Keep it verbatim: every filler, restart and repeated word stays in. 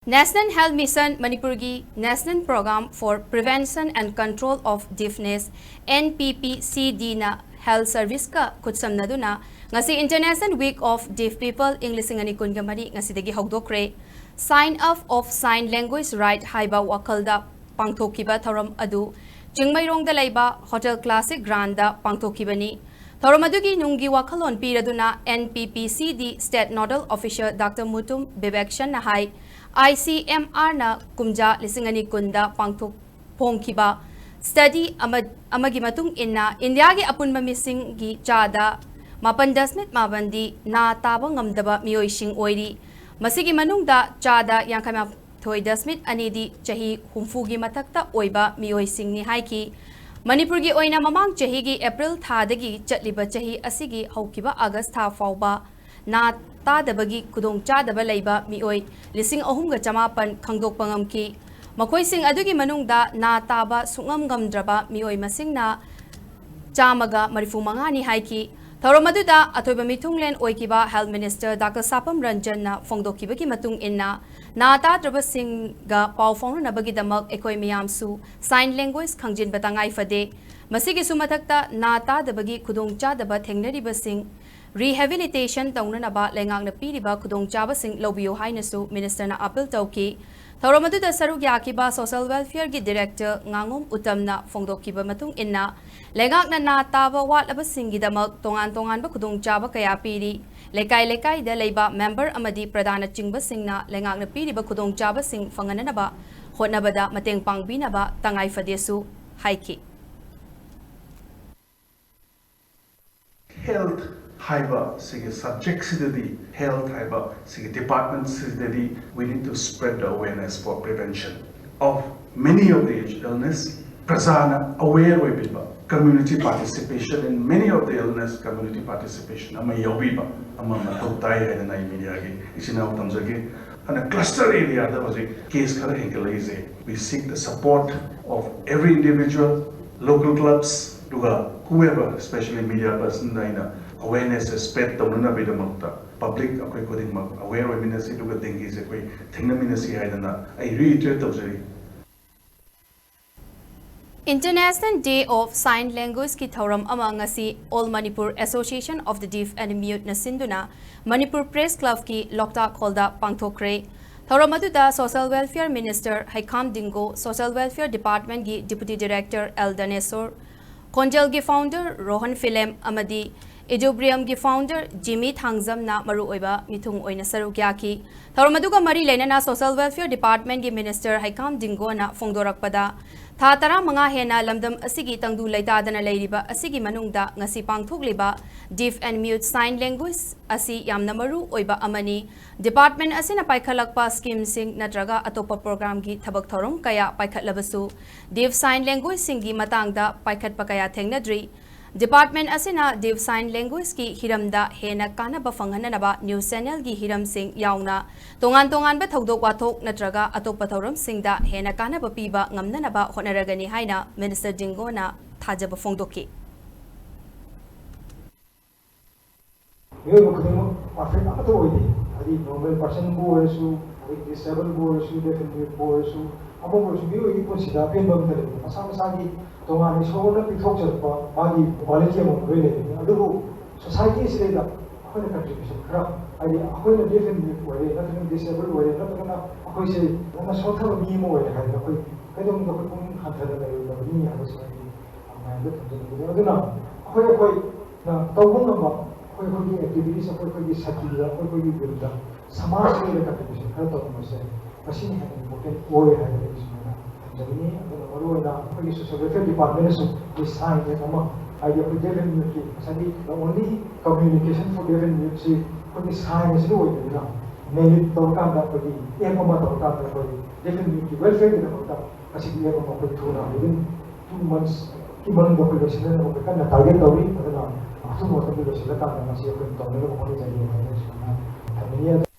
National Health Mission ꯃꯅꯤꯄꯨꯔꯒꯤ National Program for Prevention and Control of Deafness, NPPCD ꯅ health service ꯀ ꯈꯨꯠꯁꯝꯅꯗꯨꯅ ꯉꯁꯤ International Week of Deaf People ꯏꯪ ꯂꯤꯁꯤꯡ ꯑꯅꯤ ꯀꯨꯟꯒ ꯃꯔꯤ ꯉꯁꯤꯗꯒꯤ ꯍꯧꯗꯣꯛꯈ꯭ꯔꯦ꯫ Sign Up of Sign Language Right ꯍꯥꯏꯕ ꯋꯥꯈꯜꯗ ꯄꯥꯡꯊꯣꯛꯈꯤꯕ ꯊꯧꯔꯝ ꯑꯗꯨ ꯆꯤꯡꯃꯩꯔꯣꯡꯗ ꯂꯩꯕ Hotel Classic Grand ꯗ ꯄꯥꯡꯊꯣꯛꯈꯤꯕꯅꯤ꯫ ꯊꯧꯔꯝ ꯑꯗꯨꯒꯤ ꯅꯨꯡꯒꯤ ꯋꯥꯈꯜꯂꯣꯟ ꯄꯤꯔꯗꯨꯅ NPPCD State Nodal Officer Doctor Mutum ꯕꯤꯕꯦꯛꯁꯟꯅ ꯍꯥꯏ, ICMR ꯅ ꯀꯨꯝꯖꯥ ꯂꯤꯁꯤꯡ ꯑꯅꯤ ꯀꯨꯟꯗ ꯄꯥꯡꯊꯣꯛ ꯐꯣꯡꯈꯤꯕ study ꯑꯃ, ꯑꯃꯒꯤ ꯃꯇꯨꯡ ꯏꯟꯅ ꯏꯟꯗꯤꯌꯥꯒꯤ ꯑꯄꯨꯟꯕ ꯃꯤꯁꯤꯡꯒꯤ ꯆꯥꯗ ꯃꯥꯄꯟ ꯗꯁꯃꯤꯛ ꯃꯥꯄꯟꯗꯤ ꯅꯥ ꯇꯥꯕ ꯉꯝꯗꯕ ꯃꯤꯑꯣꯏꯁꯤꯡ ꯑꯣꯏꯔꯤ꯫ ꯃꯁꯤꯒꯤ ꯃꯅꯨꯡꯗ ꯆꯥꯗ ꯌꯥꯡꯈꯩ ꯃꯥꯊꯣꯏ ꯗꯁꯃꯤꯛ ꯑꯅꯤꯗꯤ ꯆꯍꯤ ꯍꯨꯝꯐꯨꯒꯤ ꯃꯊꯛꯇ ꯑꯣꯏꯕ ꯃꯤꯑꯣꯏꯁꯤꯡꯅꯤ ꯍꯥꯏꯈꯤ꯫ ꯃꯅꯤꯄꯨꯔꯒꯤ ꯑꯣꯏꯅ ꯃꯃꯥꯡ ꯆꯍꯤꯒꯤ April ꯊꯥꯗꯒꯤ ꯆꯠꯂꯤꯕ ꯆꯍꯤ ꯑꯁꯤꯒꯤ ꯍꯧꯈꯤꯕ August ꯊꯥ ꯐꯥꯎꯕ ꯅꯥ ꯇꯥꯗꯕꯒꯤ ꯈꯨꯗꯣꯡꯆꯥꯗꯕ ꯂꯩꯕ ꯃꯤꯑꯣꯏ ꯂꯤꯁꯤꯡ ꯑꯍꯨꯝꯒ ꯆꯃꯥꯄꯟ ꯈꯪꯗꯣꯛꯄ ꯉꯝꯈꯤ꯫ ꯃꯈꯣꯏꯁꯤꯡ ꯑꯗꯨꯒꯤ ꯃꯅꯨꯡꯗ ꯅꯥ ꯇꯥꯕ ꯁꯨꯡꯉꯝ ꯉꯝꯗ꯭ꯔꯕ ꯃꯤꯑꯣꯏ ꯃꯁꯤꯡꯅ ꯆꯥꯝꯃꯒ ꯃꯔꯤꯐꯨ ꯃꯉꯥꯅꯤ ꯍꯥꯏꯈꯤ꯫ ꯊꯧꯔꯝ ꯑꯗꯨꯗ ꯑꯊꯣꯏꯕ ꯃꯤꯊꯨꯡꯂꯦꯟ ꯑꯣꯏꯈꯤꯕ Health Minister Doctor ꯁꯥꯄꯝ ꯔꯟꯖꯟꯅ ꯐꯣꯡꯗꯣꯛꯈꯤꯕꯒꯤ ꯃꯇꯨꯡ ꯏꯟꯅ, ꯅꯥ ꯇꯥꯗ꯭ꯔꯕꯁꯤꯡꯒ ꯄꯥꯎ ꯐꯥꯎꯅꯅꯕꯒꯤꯗꯃꯛ ꯑꯩꯈꯣꯏ ꯃꯤꯌꯥꯝꯁꯨ sign language ꯈꯪꯖꯤꯟꯕ ꯇꯉꯥꯏ ꯐꯗꯦ꯫ ꯃꯁꯤꯒꯤꯁꯨ ꯃꯊꯛꯇ, ꯅꯥ ꯇꯥꯗꯕꯒꯤ ꯈꯨꯗꯣꯡꯆꯥꯗꯕ ꯊꯦꯡꯅꯔꯤꯕꯁꯤꯡ rehabilitation ꯇꯧꯅꯅꯕ ꯂꯩꯉꯥꯛꯅ ꯄꯤꯔꯤꯕ ꯈꯨꯗꯣꯡꯆꯥꯕꯁꯤꯡ ꯂꯧꯕꯤꯌꯨ ꯍꯥꯏꯅꯁꯨ ministerꯅ appeal ꯇꯧꯈꯤ꯫ ꯊꯧꯔꯝ ꯑꯗꯨꯗ ꯁꯔꯨꯛ ꯌꯥꯈꯤꯕ Social Welfareꯒꯤ Director ꯉꯥꯉꯣꯝ ꯎꯇꯝꯅ ꯐꯣꯡꯗꯣꯛꯈꯤꯕ ꯃꯇꯨꯡ ꯏꯟꯅ, ꯂꯩꯉꯥꯛꯅ ꯅꯥ ꯇꯥꯕ ꯋꯥꯠꯂꯕꯁꯤꯡꯒꯤꯗꯃꯛ ꯇꯣꯉꯥꯟ ꯇꯣꯉꯥꯟꯕ ꯈꯨꯗꯣꯡꯆꯥꯕ ꯀꯌꯥ ꯄꯤꯔꯤ꯫ ꯂꯩꯀꯥꯏ ꯂꯩꯀꯥꯏꯗ ꯂꯩꯕ member ꯑꯃꯗꯤ ꯄ꯭ꯔꯙꯥꯟꯅꯆꯤꯡꯕꯁꯤꯡꯅ ꯂꯩꯉꯥꯛꯅ ꯄꯤꯔꯤꯕ ꯈꯨꯗꯣꯡꯆꯥꯕꯁꯤꯡ ꯐꯪꯍꯟꯅꯅꯕ ꯍꯣꯠꯅꯕꯗ ꯃꯇꯦꯡ ꯄꯥꯡꯕꯤꯅꯕ ꯇꯉꯥꯏ ꯐꯗꯦꯁꯨ ꯍꯥꯏꯈꯤ꯫ Health ꯍꯥꯏꯕ ꯁꯤꯒꯤ subjectꯁꯤꯗꯗꯤ, health ꯍꯥꯏꯕ ꯁꯤꯒꯤ departmentꯁꯤꯗꯗꯤ, we need to spread the awareness for prevention of many of the illness. ꯄ꯭ꯔꯖꯥꯅ aware ꯑꯣꯏꯕꯤꯕ, community participation in many of the illness, community participation ꯑꯃ ꯌꯥꯎꯕꯤꯕ ꯑꯃ ꯃꯊꯧ ꯇꯥꯏ ꯍꯥꯏꯗꯅ ꯑꯩ mediaꯒꯤ ꯏꯆꯤꯟ ꯏꯅꯥꯎ ꯊꯝꯖꯒꯦ꯫ ꯑꯗꯨꯅ cluster areaꯗ ꯍꯧꯖꯤꯛ case ꯈꯔ ꯍꯦꯟꯒꯠꯂꯛꯏꯁꯦ, we seek the support of every individual, local clubs, ꯑꯗꯨꯒ whoever, especially media personꯗ ꯑꯩꯅ awareness spread ꯇꯧꯅꯅꯕꯒꯤꯗꯃꯛꯇ Public ꯑꯩꯈꯣꯏ ꯈꯨꯗꯤꯡꯃꯛ aware ꯑꯣꯏꯃꯤꯟꯅꯁꯤ, ꯑꯗꯨꯒ dengueꯁꯦ ꯑꯩꯈꯣꯏ ꯊꯦꯡꯅꯃꯤꯟꯅꯁꯤ ꯍꯥꯏꯗꯅ ꯑꯩ reiterate ꯇꯧꯖꯔꯤ꯫ International Day of Sign Languageꯀꯤ ꯊꯧꯔꯝ ꯑꯃ ꯉꯁꯤ All Manipur Association of the Deaf and Muteꯅ ꯁꯤꯟꯗꯨꯅ Manipur Press Clubꯀꯤ ꯂꯣꯛꯇꯥꯛ ꯍꯣꯜꯗ ꯄꯥꯡꯊꯣꯛꯈ꯭ꯔꯦ꯫ ꯊꯧꯔꯝ ꯑꯗꯨꯗ Social Welfare Minister Heikham Dingo, Social Welfare Departmentꯀꯤ Deputy Director ꯑꯦꯜ ꯗꯅꯦꯁꯣꯔ, ꯈꯣꯟꯖꯦꯜꯒꯤ founder ꯔꯣꯍꯟ ꯐꯤꯂꯦꯝ ꯑꯃꯗꯤ Equilibriumꯒꯤ founder ꯖꯤꯃꯤ ꯊꯥꯡꯖꯝꯅ ꯃꯔꯨꯑꯣꯏꯕ ꯃꯤꯊꯨꯡ ꯑꯣꯏꯅ ꯁꯔꯨꯛ ꯌꯥꯈꯤ꯫ ꯊꯧꯔꯝ ꯑꯗꯨꯒ ꯃꯔꯤ ꯂꯩꯅꯅ Social Welfare Departmentꯀꯤ Minister ꯍꯩꯈꯥꯝ ꯗꯤꯡꯒꯣꯅ ꯐꯣꯡꯗꯣꯔꯛꯄꯗ, ꯊꯥ ꯇꯔꯥꯃꯉꯥ ꯍꯦꯟꯅ ꯂꯝꯗꯝ ꯑꯁꯤꯒꯤ ꯇꯪꯗꯨ ꯂꯩꯇꯥꯗꯅ ꯂꯩꯔꯤꯕ ꯑꯁꯤꯒꯤ ꯃꯅꯨꯡꯗ ꯉꯁꯤ ꯄꯥꯡꯊꯣꯛꯂꯤꯕ Deaf and Mute Sign Language ꯑꯁꯤ ꯌꯥꯝꯅ ꯃꯔꯨ ꯑꯣꯏꯕ ꯑꯃꯅꯤ꯫ Department ꯑꯁꯤꯅ ꯄꯥꯏꯈꯠꯂꯛꯄ schemeꯁꯤꯡ ꯅꯠꯇ꯭ꯔꯒ ꯑꯇꯣꯞꯄ programꯒꯤ ꯊꯕꯛ ꯊꯧꯔꯝ ꯀꯌꯥ ꯄꯥꯏꯈꯠꯂꯕꯁꯨ, Deaf Sign Languageꯁꯤꯡꯒꯤ ꯃꯇꯥꯡꯗ ꯄꯥꯏꯈꯠꯄ ꯀꯌꯥ ꯊꯦꯡꯅꯗ꯭ꯔꯤ꯫ Department ꯑꯁꯤꯅ Deaf Sign Languageꯀꯤ ꯍꯤꯔꯝꯗ ꯍꯦꯟꯅ ꯀꯥꯟꯅꯕ ꯐꯪꯍꯟꯅꯅꯕ news channelꯒꯤ ꯍꯤꯔꯝꯁꯤꯡ ꯌꯥꯎꯅ ꯇꯣꯉꯥꯟ ꯇꯣꯉꯥꯟꯕ ꯊꯧꯗꯣꯛ ꯋꯥꯊꯣꯛ ꯅꯠꯇ꯭ꯔꯒ ꯑꯇꯣꯞꯄ ꯊꯧꯔꯝꯁꯤꯡꯗ ꯍꯦꯟꯅ ꯀꯥꯟꯅꯕ ꯄꯤꯕ ꯉꯝꯅꯅꯕ ꯍꯣꯠꯅꯔꯒꯅꯤ ꯍꯥꯏꯅ Minister ꯗꯤꯡꯒꯣꯅ ꯊꯥꯖꯕ ꯐꯣꯡꯗꯣꯛꯈꯤ꯫ ꯃꯤꯑꯣꯏꯕ ꯈꯨꯗꯤꯡꯃꯛ perfect ꯑꯃꯠꯇ ꯑꯣꯏꯗꯦ꯫ ꯍꯥꯏꯗꯤ normal personꯕꯨ ꯑꯣꯏꯔꯁꯨ, ꯑꯗꯒꯤ disabledꯕꯨ ꯑꯣꯏꯔꯁꯨ, deaf and muteꯕꯨ ꯑꯣꯏꯔꯁꯨ, ꯑꯃꯕꯨ ꯑꯣꯏꯔꯁꯨ, ꯃꯤꯑꯣꯏꯕꯒꯤ ꯄꯨꯟꯁꯤꯗ ꯑꯄꯦꯟꯕ ꯑꯃꯠꯇ ꯂꯩꯇꯦ꯫ ꯃꯁꯥ ꯃꯁꯥꯒꯤ ꯇꯣꯉꯥꯟꯅ ꯏꯁꯣꯔꯅ ꯄꯤꯊꯣꯛꯆꯔꯛꯄ ꯃꯥꯒꯤ quality ꯑꯃꯃꯝ ꯂꯣꯏ ꯂꯩꯕꯅꯤ꯫ ꯑꯗꯨꯕꯨ society ꯑꯁꯤꯗꯩꯗ ꯑꯩꯈꯣꯏꯅ contribution ꯈꯔ, ꯍꯥꯏꯗꯤ ꯑꯩꯈꯣꯏꯅ deaf and mute ꯑꯣꯏꯔꯦ, ꯅꯠꯇ꯭ꯔꯒꯅ disabled ꯑꯣꯏꯔꯦ, ꯅꯠꯇ꯭ꯔꯒꯅ ꯑꯩꯈꯣꯏꯁꯦ ꯌꯥꯝꯅ ꯁꯣꯠꯊꯕ ꯃꯤ ꯑꯃ ꯑꯣꯏꯔꯦ ꯍꯥꯏꯔꯒ ꯑꯩꯈꯣꯏ ꯀꯩꯗꯧꯅꯨꯡꯗ ꯑꯩꯈꯣꯏ ꯄꯨꯛꯅꯤꯡ ꯍꯟꯊꯅ ꯂꯩꯔꯣꯏꯗꯕꯅꯤ ꯍꯥꯏꯕꯁꯤꯃ ꯑꯩꯒꯤ ꯃꯌꯥꯝꯗ ꯊꯝꯖꯅꯤꯡꯕꯅꯤ꯫ ꯑꯗꯨꯅ ꯑꯩꯈꯣꯏ ꯑꯩꯈꯣꯏꯅ ꯇꯧꯕ ꯉꯝꯕ ꯑꯩꯈꯣꯏ ꯑꯩꯈꯣꯏꯒꯤ activities, ꯑꯩꯈꯣꯏ ꯑꯩꯈꯣꯏꯒꯤ ꯁꯛꯇꯤꯗ, ꯑꯩꯈꯣꯏ ꯑꯩꯈꯣꯏꯒꯤ willꯗ ꯁꯃꯥꯖꯒꯤ ꯑꯣꯏꯅ contribution ꯈꯔ ꯇꯧꯔꯝꯕꯁꯦ ꯃꯁꯤꯅ ꯍꯦꯟꯅ important ꯑꯣꯏ ꯍꯥꯏꯕꯗꯤ ꯑꯩ ꯁꯨꯃꯥꯏꯅ ꯊꯝꯖꯅꯤꯡꯉꯤ꯫ ꯑꯗꯨꯅ ꯃꯔꯨꯑꯣꯏꯅ ꯑꯩꯈꯣꯏꯒꯤ Social Welfare Departmentꯅꯁꯨ ꯑꯩꯈꯣꯏ sign app ꯑꯃ, ꯍꯥꯏꯗꯤ ꯑꯩꯈꯣꯏ deaf and muteꯀꯤ ꯉꯁꯥꯏꯒꯤ the only communication for deaf and muteꯁꯤ ꯑꯩꯈꯣꯏꯒꯤ sign ꯑꯁꯤꯗ ꯑꯣꯏꯕꯅꯤꯅ, ꯃꯦꯔꯤꯠ ꯇꯧꯔꯀꯥꯟꯗ ꯑꯩꯈꯣꯏꯒꯤ app ꯑꯃ ꯇꯧꯔꯀꯥꯟꯗ ꯑꯩꯈꯣꯏ deaf and muteꯀꯤ welfareꯒꯤꯗꯃꯛꯇ ꯃꯁꯤꯒꯤ app ꯑꯃ ꯑꯩꯈꯣꯏ ꯊꯨꯅ within two monthsꯀꯤ ꯃꯅꯨꯡꯗ ꯑꯩꯈꯣꯏ ꯂꯣꯏꯁꯤꯟꯅꯅꯕ ꯑꯩꯈꯣꯏ ꯀꯟꯅ target ꯇꯧꯔꯤ꯫ ꯑꯗꯨꯅ ꯑꯊꯨꯕ ꯃꯇꯝꯗ ꯂꯣꯏꯁꯤꯜꯂꯀꯥꯟꯗ ꯃꯁꯤ ꯑꯩꯈꯣꯏ ꯇꯧꯅꯅꯕ ꯍꯣꯠꯅꯖꯒꯦ ꯍꯥꯏꯅ ꯁꯨꯃꯥꯏꯅ ꯊꯝꯖꯅꯤꯡꯉꯤ꯫